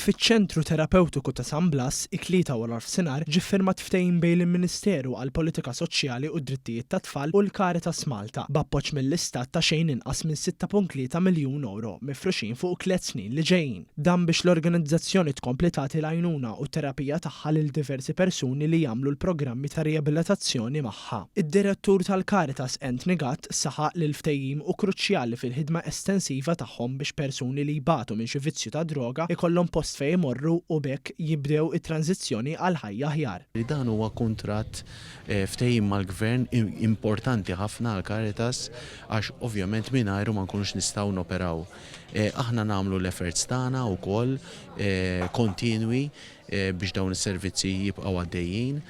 Fiċ-Ċentru Terapewtiku ta' San Blas, it-Tlieta waranofsinhar, ġie ffirmat ftehim bejn il-Ministeru għall-Politika Soċjali u d-Drittijiet tat-Tfal u l-Caritas Malta, b'appoġġ mill-Istat ta' xejn inqas minn 6.3 miljun ewro mifruxin fuq tliet snin li ġejjin. Dan biex l-organizzazzjoni tkompli tagħti l-għajnuna u t-terapija tagħha lil diversi persuni li jagħmlu l-programmi ta' riabilitazzjoni magħha. Id-Direttur tal-Caritas Anthony Gatt saħaq li l-ftehim hu kruċjali fil-ħidma estensiva tagħhom biex persuni li jbatu minn xi vizzju ta' droga jkollhom post fejn imorru u b'hekk jibdew it-tranżizzjoni għal ħajja aħjar. Dan huwa kuntratt, ftehim mal-Gvern importanti ħafna għall-Caritas għax ovvjament mingħajru ma nkunux nistgħu noperaw. Aħna nagħmlu l-efforts tagħna wkoll kontinwi biex dawn is-servizzi jibqgħu għaddejjin,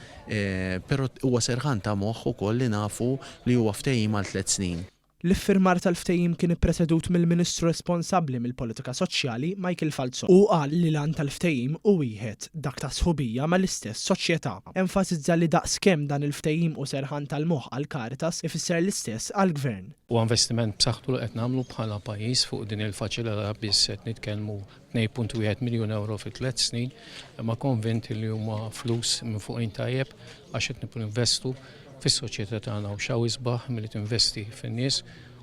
però huwa serħan ta' moħħ ukoll li nafu li huwa ftehim għal tlett snin. L-iffirmar tal-ftehim kien ippresedut mill-Ministru responsabbli mill-Politika Soċjali, Michael Falzon. Hu qal li l-għan tal-ftehim hu wieħed, dak ta' sħubija mal-istess soċjetà. Enfasizza li daqskemm dan il-ftehim hu serħan tal-moħħ għall-Caritas, ifisser l-istess għall-Gvern. Huwa investiment b'saħħtu li qed nagħmlu bħala pajjiż fuq din il-faċilità biss qed nitkellmu 2.1 miljun ewro fi tlett snin, imma konvint li huma flus minfuqin tajjeb għax qed ninvestu fis-soċjetà tagħna u x'hawn isbaħ milli tinvesti fin-nies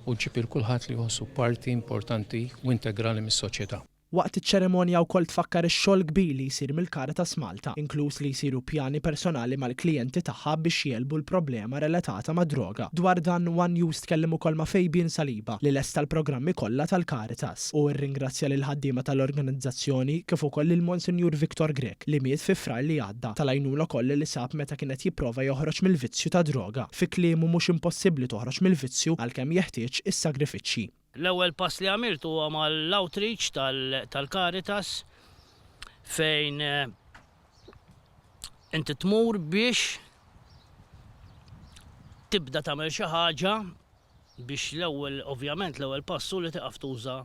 u ġġib lil kulħadd li jħossu parti importanti u integrali mis-soċjetà. Waqt iċ-ċerimonja wkoll tfakkar ix-xogħol kbir li jsir mill-Caritas Malta, inkluż li jsiru pjani personali mal-klijenti tagħha biex jegħlbu l-problema relatata mad-droga. Dwar dan, one News tkellem ukoll ma' Fabian Saliba, li lesta l-programmi kollha tal-Caritas. Hu rringrazzja lill-ħaddiema tal-organizzazzjoni kif ukoll lil Monsinjur Victor Grech. li miet fi Frar li għadda, tal-għajnuna kollha li sab meta kien qed jipprova joħroġ mill-vizzju tad-droga. Fi kliemu mhux impossibbli toħroġ mill-vizzju għalkemm jeħtieġ is-sagrifiċċji. L-ewwel pass li għamilt huwa mal-outreach tal-Caritas fejn inti tmur biex tibda tagħmel xi ħaġa biex l-ewwel ovvjament l-ewwel pass hu li tieqaf tuża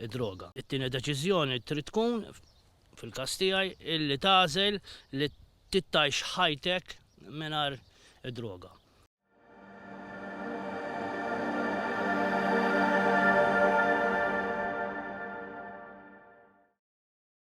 d-droga. It-tieni deċiżjoni trid tkun fil-każ tiegħi, illi tagħżel li tgħix ħajtek mingħajr id-droga.